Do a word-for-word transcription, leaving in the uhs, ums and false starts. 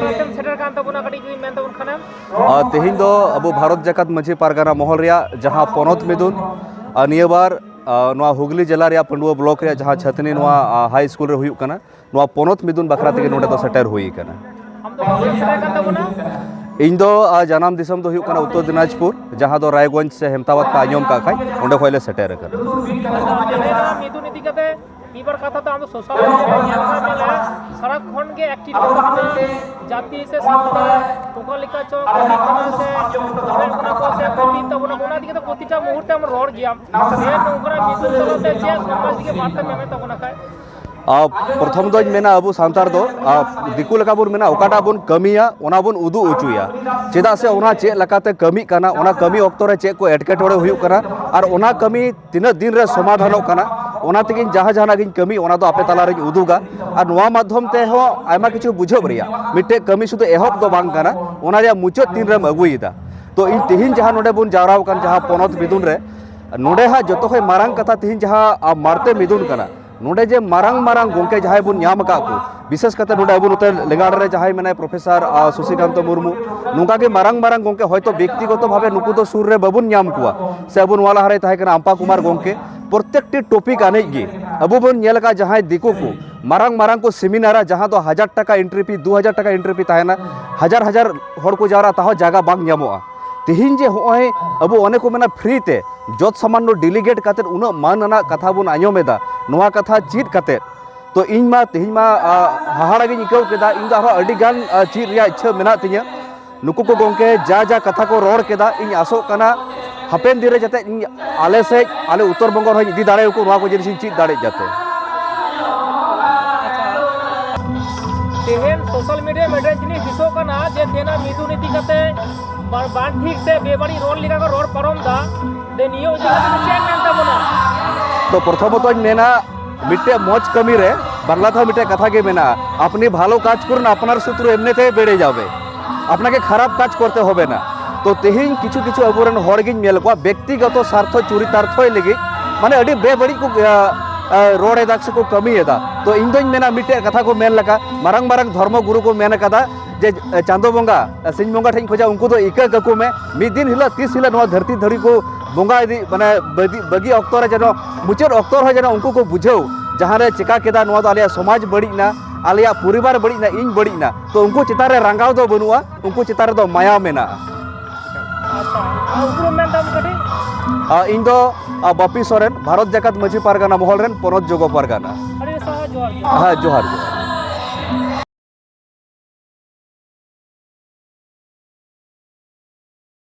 ᱛᱮᱢ ᱥᱮᱴᱮᱨ ᱠᱟᱱ ᱛᱟᱵᱚᱱᱟ, ᱠᱟᱹᱴᱤᱡ ᱡᱩᱫᱤ ᱢᱮᱱ ᱛᱟᱵᱚᱱ ᱠᱷᱟᱱᱮᱢ᱾ ᱟᱨ ᱛᱮᱦᱮᱧ ᱫᱚ ᱟᱵᱚ ᱵᱷᱟᱨᱚᱛ ᱡᱟᱠᱟᱛ ᱢᱟᱹᱡᱷᱤ ᱯᱟᱨᱜᱟᱱᱟ ᱢᱚᱦᱚᱞ ᱨᱮᱭᱟᱜ ᱡᱟᱦᱟᱸ ᱯᱚᱱᱚᱛ ᱢᱤᱫᱩᱱ, ᱟᱨ ᱱᱤᱭᱟᱹ ᱵᱟᱨ, ᱟᱨ ᱱᱚᱣᱟ ᱦᱩᱜᱽᱞᱤ ᱡᱮᱞᱟ ᱨᱮᱭᱟᱜ ᱯᱟᱺᱰᱩᱣᱟᱹ ᱵᱞᱚᱠ ᱨᱮᱭᱟᱜ ᱡᱟᱦᱟᱸ ᱪᱷᱟᱛᱱᱤ ᱱᱚᱣᱟ, ᱟᱨ ᱦᱟᱭ ᱥᱠᱩᱞ ᱨᱮ ᱦᱩᱭᱩᱜ ᱠᱟᱱᱟ, ᱱᱚᱣᱟ ᱯᱚᱱᱚᱛ ᱢᱤᱫᱩᱱ ᱵᱟᱠᱷᱨᱟ ᱛᱮᱜᱮ ᱱᱚᱰᱮ ᱫᱚ ᱥᱮᱴᱮᱨ ᱦᱩᱭ ᱟᱠᱟᱱᱟ᱾ ᱟᱢ ᱫᱚ ᱚᱠᱟ ᱠᱷᱚᱱᱮᱢ ᱥᱮᱴᱮᱨ ᱠᱟᱱ ᱛᱟᱵᱚᱱᱟ? ᱤᱧ ᱫᱚ, ᱟᱨ ᱡᱟᱱᱟᱢ ᱫᱤᱥᱚᱢ ᱫᱚ ᱦᱩᱭᱩᱜ ᱠᱟᱱᱟ ᱩᱛᱛᱚᱨ ᱫᱤᱱᱟᱡᱽᱯᱩᱨ, ᱡᱟᱦᱟᱸ ᱫᱚ ᱨᱟᱭᱜᱚᱸᱡᱽ ᱥᱮ ᱦᱮᱢᱛᱟᱣᱟᱫ ᱯᱮ ᱟᱸᱡᱚᱢ ᱠᱟᱜ ᱠᱷᱟᱡ, ᱚᱸᱰᱮ ᱠᱷᱚᱱ ᱞᱮ ᱥᱮᱴᱮᱨ ᱟᱠᱟᱱᱟ᱾ ᱟᱪᱪᱷᱟ, ᱢᱤᱫᱩᱱ ᱤᱫᱤ ᱠᱟᱛᱮ ᱢᱤᱫ ᱵᱟᱨ ᱠᱟᱛᱷᱟ ᱫᱚ ᱟᱢ ᱫᱚ ᱥᱳᱥᱟᱞ ᱢᱤᱰᱤᱭᱟ ᱨᱮ ᱧᱮᱞ ᱠᱟᱜ ᱢᱮ, ᱥᱟᱨᱟ ᱠᱷᱚᱱ ᱜᱮ ᱮᱠᱴᱤᱵᱷ ᱠᱟᱱᱟ᱾ ᱡᱟᱹᱛᱤ ᱥᱮ ᱥᱟᱶᱛᱟ ᱚᱠᱟ ᱞᱮᱠᱟ ᱪᱚ ᱠᱟᱹᱢᱤ ᱠᱟᱱᱟ ᱥᱮ ᱡᱚᱢᱮᱫ ᱵᱚᱱᱟ ᱠᱚ ᱥᱮ ᱠᱟᱹᱢᱤ ᱛᱟᱵᱚᱱᱟ ᱠᱚ, ᱚᱱᱟ ᱤᱫᱤ ᱠᱟᱛᱮ ᱯᱨᱚᱛᱤᱴᱟ ᱢᱩᱦᱩᱨᱛᱮ ᱟᱢ ᱨᱚᱲ ᱜᱮᱭᱟᱢ᱾ ᱥᱮ ᱱᱚᱝᱠᱟᱱᱟᱜ ᱢᱤᱫᱩᱱ ᱛᱟᱞᱟᱛᱮ ᱪᱮᱫ ᱥᱚᱢᱟᱡᱽ ᱞᱟᱹᱜᱤᱫ ᱵᱟᱨᱛᱟᱢ ᱮᱢᱮᱫ ᱛᱟᱵᱚᱱᱟ ᱠᱷᱟᱡ? ᱟᱨ ᱯᱨᱚᱛᱷᱚᱢ ᱫᱚᱧ ᱢᱮᱱᱟ, ᱟᱵᱚ ᱥᱟᱱᱛᱟᱲ ᱫᱚ, ᱟᱨ ᱫᱤᱠᱩ ᱞᱮᱠᱟ ᱵᱚᱱ ᱢᱮᱱᱟ, ᱚᱠᱟᱴᱟᱜ ᱵᱚᱱ ᱠᱟᱹᱢᱤᱭᱟ ᱚᱱᱟ ᱵᱚᱱ ᱩᱫᱩᱜ ᱚᱪᱚᱭᱟ᱾ ᱪᱮᱫᱟᱜ ᱥᱮ ᱚᱱᱟ ᱪᱮᱫ ᱞᱮᱠᱟᱛᱮ ᱠᱟᱹᱢᱤᱜ ᱠᱟᱱᱟ, ᱚᱱᱟ ᱠᱟᱹᱢᱤ ᱚᱠᱛᱚ ᱨᱮ ᱪᱮᱫ ᱠᱚ ᱮᱴᱠᱮᱴᱚᱬᱮ ᱦᱩᱭᱩᱜ ᱠᱟᱱᱟ ᱟᱨ ᱚᱱᱟ ᱠᱟᱹᱢᱤ ᱛᱤᱱᱟᱹᱜ ᱫᱤᱱ ᱨᱮ ᱥᱚᱢᱟᱫᱷᱟᱱᱚᱜ ᱠᱟᱱᱟ, ᱚᱱᱟ ᱛᱮᱜᱮᱧ ᱡᱟᱦᱟᱸ ᱡᱟᱦᱟᱱᱟᱜ ᱜᱤᱧ ᱠᱟᱹᱢᱤ, ᱚᱱᱟ ᱫᱚ ᱟᱯᱮ ᱛᱟᱞᱟᱨᱤᱧ ᱩᱫᱩᱜᱟ᱾ ᱟᱨ ᱱᱚᱣᱟ ᱢᱟᱫᱽᱫᱷᱚᱢ ᱛᱮᱦᱚᱸ ᱟᱭᱢᱟ ᱠᱤᱪᱷᱩ ᱵᱩᱡᱷᱟᱹᱜ ᱨᱮᱭᱟᱜ, ᱢᱤᱫᱴᱮᱡ ᱠᱟᱹᱢᱤ ᱥᱩᱫᱷᱩ ᱮᱦᱚᱵ ᱫᱚ ᱵᱟᱝ ᱠᱟᱱᱟ, ᱚᱱᱟ ᱨᱮᱭᱟᱜ ᱢᱩᱪᱟᱹᱫ ᱛᱤᱱ ᱨᱮᱢ ᱟᱹᱜᱩᱭᱮᱫᱟ᱾ ᱛᱚ ᱤᱧ ᱛᱮᱦᱮᱧ ᱡᱟᱦᱟᱸ ᱱᱚᱰᱮ ᱵᱚᱱ ᱡᱟᱣᱨᱟ ᱟᱠᱟᱱ ᱡᱟᱦᱟᱸ ᱯᱚᱱᱚᱛ ᱢᱤᱫᱩᱱ ᱨᱮ, ᱱᱚᱰᱮ ᱦᱟᱸᱜ ᱡᱚᱛᱚ ᱠᱷᱚᱱ ᱢᱟᱨᱟᱝ ᱠᱟᱛᱷᱟ ᱛᱮᱦᱮᱧ ᱡᱟᱦᱟᱸ, ᱟ, ᱢᱟᱲᱛᱮ ᱢᱤᱫᱩᱱ ᱠᱟᱱᱟ, ᱱᱚᱰᱮ ᱡᱮ ᱢᱟᱨᱟᱝ ᱢᱟᱨᱟᱝ ᱜᱚᱢᱠᱮ ᱡᱟᱦᱟᱸᱭ ᱵᱚᱱ ᱧᱟᱢ ᱟᱠᱟᱫ ᱠᱚ, ᱵᱤᱥᱮᱥ ᱠᱟᱛᱮ ᱱᱚᱰᱮ ᱟᱵᱚ ᱱᱚᱛᱮ ᱞᱮᱸᱜᱟᱲ ᱨᱮ ᱡᱟᱦᱟᱸᱭ ᱢᱮᱱᱟᱭ ᱯᱨᱚᱯᱷᱮᱥᱚᱨ, ᱟ, ᱥᱚᱥᱤᱠᱟᱱᱛᱚ ᱢᱩᱨᱢᱩ, ᱱᱚᱝᱠᱟ ᱜᱮ ᱢᱟᱨᱟᱝ ᱢᱟᱨᱟᱝ ᱜᱚᱢᱠᱮ ᱦᱚᱭᱛᱳ ᱵᱮᱠᱛᱤᱜᱚᱛᱚ ᱵᱷᱟᱵᱮ ᱱᱩᱠᱩ ᱫᱚ ᱥᱩᱨ ᱨᱮ ᱵᱟᱵᱚᱱ ᱧᱟᱢ ᱠᱚᱣᱟ, ᱥᱮ ᱟᱵᱚ ᱱᱚᱣᱟ ᱞᱟᱦᱟᱨᱮ ᱛᱟᱦᱮᱸ ᱠᱟᱱᱟ ᱟᱢᱯᱟ ᱠᱩᱢᱟᱨ ᱜᱚᱢᱠᱮ, ᱯᱨᱚᱛᱮᱠᱴᱤ ᱴᱚᱯᱤᱠ ᱟᱱᱮᱡ ᱜᱮ ᱟᱵᱚ ᱵᱚᱱ ᱧᱮᱞ ᱟᱠᱟᱫ ᱡᱟᱦᱟᱸᱭ ᱫᱤᱠᱩ ᱠᱚ ᱢᱟᱨᱟᱝ ᱢᱟᱨᱟᱝ ᱠᱚ ᱥᱮᱢᱤᱱᱟᱨᱟ, ᱡᱟᱦᱟᱸ ᱫᱚ ᱦᱟᱡᱟᱨ ᱴᱟᱠᱟ ᱮᱱᱴᱨᱤ ᱯᱷᱤ, ᱫᱩ ᱦᱟᱡᱟᱨ ᱴᱟᱠᱟ ᱮᱱᱴᱨᱤ ᱯᱷᱤ ᱛᱟᱦᱮᱱᱟ, ᱦᱟᱡᱟᱨ ᱦᱟᱡᱟᱨ ᱦᱚᱲ ᱠᱚ ᱡᱟᱣᱨᱟᱜᱼᱟ, ᱛᱟᱦᱚᱸ ᱡᱟᱭᱜᱟ ᱵᱟᱝ ᱧᱟᱢᱚᱜᱼᱟ᱾ ᱛᱮᱦᱮᱧ ᱡᱮ ᱦᱚᱸᱜᱼᱚᱭ ᱟᱵᱚ ᱚᱱᱮ ᱠᱚ ᱢᱮᱱᱟ ᱯᱷᱨᱤ ᱛᱮ ᱡᱚᱛ ᱥᱟᱢᱟᱱᱱᱚ ᱰᱮᱞᱤᱜᱮᱴ ᱠᱟᱛᱮᱫ ᱩᱱᱟᱹᱜ ᱢᱟᱹᱱ ᱟᱱᱟᱜ ᱠᱟᱛᱷᱟ ᱵᱚᱱ ᱟᱸᱡᱚᱢ ᱮᱫᱟ, ᱱᱚᱣᱟ ᱠᱟᱛᱷᱟ ᱪᱮᱫ ᱠᱟᱛᱮᱫ ᱛᱚ ᱤᱧ ᱢᱟ ᱛᱮᱦᱮᱧ ᱢᱟ, ᱟ, ᱦᱟᱦᱟᱲᱟ ᱜᱤᱧ ᱟᱹᱭᱠᱟᱹᱣ ᱠᱮᱫᱟ᱾ ᱤᱧ ᱫᱚ ᱟᱨᱦᱚᱸ ᱟᱹᱰᱤ ᱜᱟᱱ, ᱟ, ᱪᱮᱫ ᱨᱮᱭᱟᱜ ᱤᱪᱪᱷᱟᱹ ᱢᱮᱱᱟᱜ ᱛᱤᱧᱟᱹ᱾ ᱱᱩᱠᱩ ᱠᱚ ᱜᱚᱢᱠᱮ ᱡᱟ ᱡᱟ ᱠᱟᱛᱷᱟ ᱠᱚ ᱨᱚᱲ ᱠᱮᱫᱟ, ᱤᱧ ᱟᱥᱚᱜ ᱠᱟᱱᱟ ᱦᱟᱯᱮᱱ ᱫᱤᱱ ᱨᱮ ᱡᱟᱛᱮ ᱤᱧ ᱟᱞᱮ ᱥᱮᱫ, ᱟᱞᱮ ᱩᱛᱛᱚᱨ ᱵᱚᱝᱜᱚ ᱨᱮᱦᱚᱸᱧ ᱤᱫᱤ ᱫᱟᱲᱮᱭᱟᱠᱚ, ᱱᱚᱣᱟ ᱠᱚ ᱡᱤᱱᱤᱥ ᱤᱧ ᱪᱮᱫ ᱫᱟᱲᱮᱜ ᱡᱟᱛᱮ᱾ ᱛᱮᱦᱮᱧ ᱥᱳᱥᱟᱞ ᱢᱤᱰᱤᱭᱟ ᱢᱤᱫᱴᱮᱱ ᱡᱤᱱᱤᱥ ᱫᱤᱥᱟᱹᱜ ᱠᱟᱱᱟ ᱡᱮ ᱛᱮᱦᱮᱧᱟᱜ ᱢᱤᱫᱩᱱ ᱤᱫᱤ ᱠᱟᱛᱮ ᱵᱟ-, ᱵᱟᱝ ᱴᱷᱤᱠ ᱥᱮ ᱵᱮᱵᱟᱹᱲᱤᱡ ᱨᱚᱲ ᱞᱮᱠᱟ ᱠᱚ ᱨᱚᱲ ᱯᱟᱨᱚᱢ ᱫᱟ᱾ ᱫᱮ ᱱᱤᱭᱟᱹ ᱤᱫᱤ ᱠᱟᱛᱮ ᱫᱚ ᱪᱮᱫ ᱮᱢ ᱢᱮᱱ ᱛᱟᱵᱚᱱᱟ? ᱛᱚ ᱯᱨᱚᱛᱷᱚᱢᱚᱛᱚᱧ ᱢᱮᱱᱟ, ᱢᱤᱫᱴᱮᱡ ᱢᱚᱡᱽ ᱠᱟᱹᱢᱤ ᱨᱮ ᱵᱟᱝᱞᱟ ᱛᱮᱦᱚᱸ ᱢᱤᱫᱴᱮᱡ ᱠᱟᱛᱷᱟ ᱜᱮ ᱢᱮᱱᱟᱜᱼᱟ, "আপনি ভালো কাজ করুন, আপনার শত্রু এমনিতেই বেড়ে যাবে।" আপনাকে খারাপ কাজ করতে হবে না। তো ᱛᱮᱦᱮᱧ ᱠᱤᱪᱷᱩ ᱠᱤᱪᱷᱩ ᱟᱵᱚᱨᱮᱱ ᱦᱚᱲ ᱜᱤᱧ ᱧᱮᱞ ᱠᱚᱣᱟ ᱵᱮᱠᱛᱤᱜᱚᱛᱚ ᱥᱟᱨᱛᱷᱚ ᱪᱚᱨᱤᱛᱟᱨᱛᱷᱚᱭ ᱞᱟᱹᱜᱤᱫ, ᱢᱟᱱᱮ ᱟᱹᱰᱤ ᱵᱮᱵᱟᱹᱲᱤᱡ ᱠᱚ, ᱟ, ᱟ, ᱨᱚᱲ ᱮᱫᱟ ᱥᱮᱠᱚ ᱠᱟᱹᱢᱤᱭᱮᱫᱟ᱾ ᱛᱚ ᱤᱧ ᱫᱚᱧ ᱢᱮᱱᱟ ᱢᱤᱫᱴᱮᱡ ᱠᱟᱛᱷᱟ ᱠᱚ ᱢᱮᱱ ᱞᱮᱠᱟ, ᱢᱟᱨᱟᱝ ᱢᱟᱨᱟᱝ ᱫᱷᱚᱨᱢᱚ ᱜᱩᱨᱩ ᱠᱚ ᱢᱮᱱ ᱟᱠᱟᱫᱟ, ᱡᱮ ᱪᱟᱸᱫᱚ ᱵᱚᱸᱜᱟ, ᱥᱤᱧ ᱵᱚᱸᱜᱟ ᱴᱷᱮᱱ ᱤᱧ ᱠᱷᱚᱡᱟ, ᱩᱱᱠᱩ ᱫᱚ ᱤᱠᱟᱹ ᱠᱟᱠᱚ ᱢᱮ, ᱢᱤᱫ ᱫᱤᱱ ᱦᱤᱞᱳᱜ ᱛᱤᱥ ᱦᱤᱞᱳᱜ ᱱᱚᱣᱟ ᱫᱷᱟᱹᱨᱛᱤ ᱫᱷᱩᱲᱤ ᱠᱚ ᱵᱚᱸᱜᱟ ᱤᱫᱤ, ᱢᱟᱱᱮ ᱵᱟᱹᱜᱤ, ᱵᱟᱹᱜᱤ ᱚᱠᱛᱚ ᱨᱮ ᱡᱮᱱᱚ, ᱢᱩᱪᱟᱹᱫ ᱚᱠᱛᱚ ᱨᱮᱦᱚᱸ ᱡᱮᱱᱚ ᱩᱱᱠᱩ ᱠᱚ ᱵᱩᱡᱷᱟᱹᱣ, ᱡᱟᱦᱟᱸ ᱨᱮ ᱪᱮᱠᱟ ᱠᱮᱫᱟ, ᱱᱚᱣᱟ ᱫᱚ ᱟᱞᱮᱭᱟᱜ ᱥᱚᱢᱟᱡᱽ ᱵᱟᱹᱲᱤᱡ ᱱᱟ, ᱟᱞᱮᱭᱟᱜ ᱯᱚᱨᱤᱵᱟᱨ ᱵᱟᱹᱲᱤᱡ ᱱᱟ, ᱤᱧ ᱵᱟᱹᱲᱤᱡ ᱱᱟ, ᱛᱚ ᱩᱱᱠᱩ ᱪᱮᱛᱟᱱ ᱨᱮ ᱨᱟᱸᱜᱟᱣ ᱫᱚ ᱵᱟᱹᱱᱩᱜᱼᱟ, ᱩᱱᱠᱩ ᱪᱮᱛᱟᱱ ᱨᱮᱫᱚ ᱢᱟᱭᱟ ᱢᱮᱱᱟᱜᱼᱟ᱾ ᱟᱪᱪᱷᱟ, ᱟᱨ ᱩᱯᱨᱩᱢ ᱢᱮᱱ ᱛᱟᱢ ᱠᱟᱹᱴᱤᱡ? ᱟᱨ ᱤᱧ ᱫᱚ, ᱟᱨ, ᱵᱟᱯᱤ ᱥᱚᱨᱮᱱ, ᱵᱷᱟᱨᱚᱛ ᱡᱟᱠᱟᱛ ᱢᱟᱹᱡᱷᱤ ᱯᱟᱨᱜᱟᱱᱟ ᱢᱚᱦᱚᱞ ᱨᱮᱱ ᱯᱚᱱᱚᱛ ᱡᱚᱜᱚ ᱯᱟᱨᱜᱟᱱᱟ᱾ ᱟᱹᱰᱤ ᱥᱟᱨᱦᱟᱣ, ᱡᱚᱦᱟᱨ ᱜᱮ᱾ ᱦᱮᱸ, ᱡᱚᱦᱟᱨ ᱜᱮ᱾